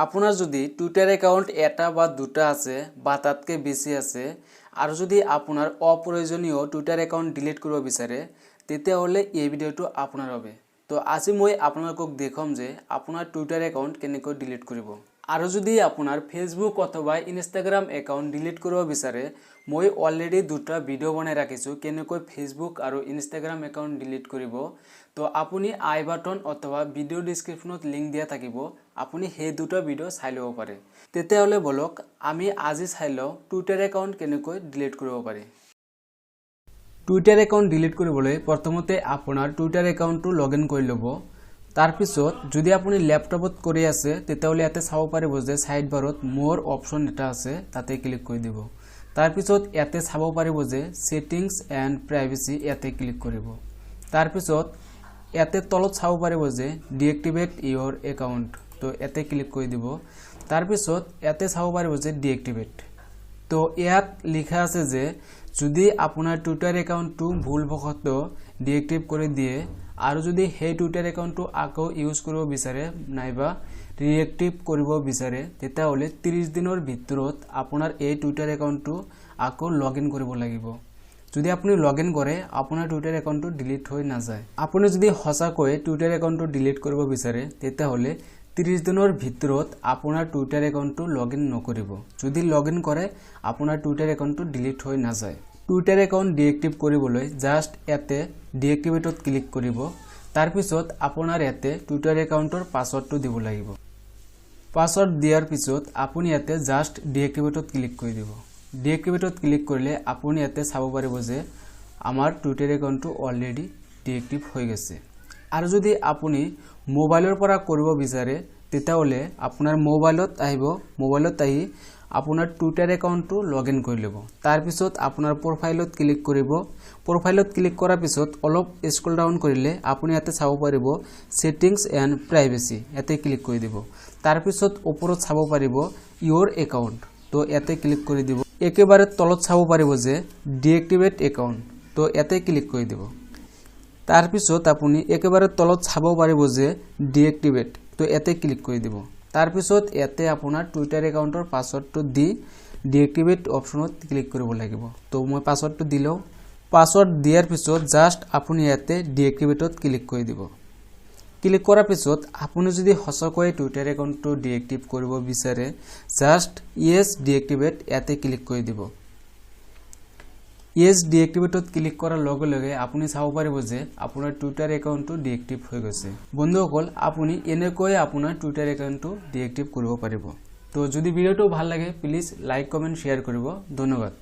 আপোনাৰ যদি Twitter account এটা বা দুটা আছে বা তাতকৈ বেছি আছে আৰু যদি আপোনাৰ অপ্ৰয়োজনীয় টুইটাৰ একাউণ্ট ডিলিট কৰিব বিচাৰে, তেতিয়াহ'লে এই ভিডিঅ'টো আপোনাৰ বাবে। তো আজি মই আপোনালোকক দেখুৱাম যে আপোনাৰ টুইটাৰ একাউণ্ট কেনেকৈ ডিলিট কৰিব। আৰু যদি আপোনাৰ ফেচবুক অথবা ইনষ্টাগ্ৰাম একাউণ্ট ডিলিট কৰিব বিচাৰে, মই অলৰেডি দুটা ভিডিঅ' বনাই ৰাখিছোঁ কেনেকৈ ফেচবুক আৰু ইনষ্টাগ্ৰাম একাউণ্ট ডিলিট কৰিব। তো আপুনি আই বাটন অথবা ভিডিঅ' ডিছক্ৰিপশ্যনত লিংক দিয়া থাকিব, আপুনি সেই দুটা ভিডিঅ' চাই ল'ব পাৰে। তেতিয়াহ'লে ব'লক, আমি আজি চাই লওঁ টুইটাৰ একাউণ্ট কেনেকৈ ডিলিট কৰিব পাৰি। টুইটাৰ একাউণ্ট ডিলিট কৰিবলৈ প্ৰথমতে আপোনাৰ টুইটাৰ একাউণ্টটো লগ ইন কৰি ল'ব। তাৰপিছত যদি আপুনি লেপটপত কৰি আছে, তেতিয়াহ'লে ইয়াতে চাব পাৰিব যে ছাইড বাৰত মোৰ অপশ্যন এটা আছে, তাতে ক্লিক কৰি দিব। তাৰপিছত ইয়াতে চাব পাৰিব যে ছেটিংছ এণ্ড প্ৰাইভেচি, ইয়াতে ক্লিক কৰিব। তাৰপিছত ইয়াতে তলত চাব পাৰিব যে ডিএক্টিভেট ইয়ৰ একাউণ্ট, তো ইয়াতে ক্লিক কৰি দিব। তাৰপিছত ইয়াতে চাব পাৰিব যে ডিএক্টিভেট। তো ইয়াত লিখা আছে যে যদি আপোনাৰ টুইটাৰ একাউণ্টটো ভুলবশতঃ ডিএক্টিভ কৰি দিয়ে আৰু যদি সেই টুইটাৰ একাউণ্টটো আকৌ ইউজ কৰিব বিচাৰে নাইবা ৰিএক্টিভ কৰিব বিচাৰে, তেতিয়াহ'লে 30 দিনৰ ভিতৰত আপোনাৰ এই টুইটাৰ একাউণ্টটো আকৌ লগ ইন কৰিব লাগিব। যদি আপুনি লগ ইন কৰে, আপোনাৰ টুইটাৰ একাউণ্টটো ডিলিট হৈ নাযায়। আপুনি যদি সঁচাকৈয়ে টুইটাৰ একাউণ্টটো ডিলিট কৰিব বিচাৰে, তেতিয়াহ'লে 30 দিনৰ ভিতৰত আপোনাৰ টুইটাৰ একাউণ্টটো লগ ইন নকৰিব। যদি লগ ইন কৰে, আপোনাৰ টুইটাৰ একাউণ্টটো ডিলিট হৈ নাযায়। টুইটাৰ একাউণ্ট ডিএক্টিভ কৰিবলৈ জাষ্ট ইয়াতে ডিএক্টিভেটত ক্লিক কৰিব। তাৰপিছত আপোনাৰ ইয়াতে টুইটাৰ একাউণ্টৰ পাছৱৰ্ডটো দিব লাগিব। পাছৱৰ্ড দিয়াৰ পিছত আপুনি ইয়াতে জাষ্ট ডিএক্টিভেটত ক্লিক কৰি দিব। ডিএক্টিভেটত ক্লিক কৰিলে আপুনি ইয়াতে চাব পাৰিব যে আমাৰ টুইটাৰ একাউণ্টটো অলৰেডি ডিএক্টিভ হৈ গৈছে। আৰু যদি আপুনি মোবাইলৰ পৰা কৰিব বিচাৰে, তেতিয়াহ'লে আপোনাৰ মোবাইলত আহিব। মোবাইলত আহি আপোনাৰ টুইটাৰ একাউণ্টটো লগ ইন কৰি ল'ব। তাৰপিছত আপোনাৰ প্ৰফাইলত ক্লিক কৰিব। প্ৰফাইলত ক্লিক কৰাৰ পিছত অলপ স্ক্ৰল ডাউন কৰিলে আপুনি ইয়াতে চাব পাৰিব ছেটিংছ এণ্ড প্ৰাইভেচি, ইয়াতে ক্লিক কৰি দিব। তাৰপিছত ওপৰত চাব পাৰিব ইয়ৰ একাউণ্ট, তো ইয়াতে ক্লিক কৰি দিব। একেবাৰে তলত চাব পাৰিব যে ডিএক্টিভেট একাউণ্ট, তো ইয়াতে ক্লিক কৰি দিব। তাৰপিছত আপুনি একেবাৰে তলত চাব পাৰিব যে ডিএক্টিভেট, তো ইয়াতে ক্লিক কৰি দিব। তাৰপিছত ইয়াতে আপোনাৰ টুইটাৰ একাউণ্টৰ পাছৱৰ্ডটো দি ডিএক্টিভেট অপশ্যনত ক্লিক কৰিব লাগিব। তো মই পাছৱৰ্ডটো দি লওঁ। পাছৱৰ্ড দিয়াৰ পিছত জাষ্ট আপুনি ইয়াতে ডিএক্টিভেটত ক্লিক কৰি দিব। ক্লিক কৰাৰ পিছত আপুনি যদি সঁচাকৈয়ে টুইটাৰ একাউণ্টটো ডিএক্টিভ কৰিব বিচাৰে, জাষ্ট য়েছ ডিএক্টিভেট, ইয়াতে ক্লিক কৰি দিব। য়েছ ডিএক্টিভেটত ক্লিক কৰাৰ লগে লগে আপুনি চাব পাৰিব যে আপোনাৰ টুইটাৰ একাউণ্টটো ডিএক্টিভ হৈ গৈছে। বন্ধুসকল, আপুনি এনেকৈয়ে আপোনাৰ টুইটাৰ একাউণ্টটো ডিএক্টিভ কৰিব পাৰিব। তো যদি ভিডিঅ'টো ভাল লাগে, প্লিজ লাইক, কমেণ্ট, শ্বেয়াৰ কৰিব। ধন্যবাদ।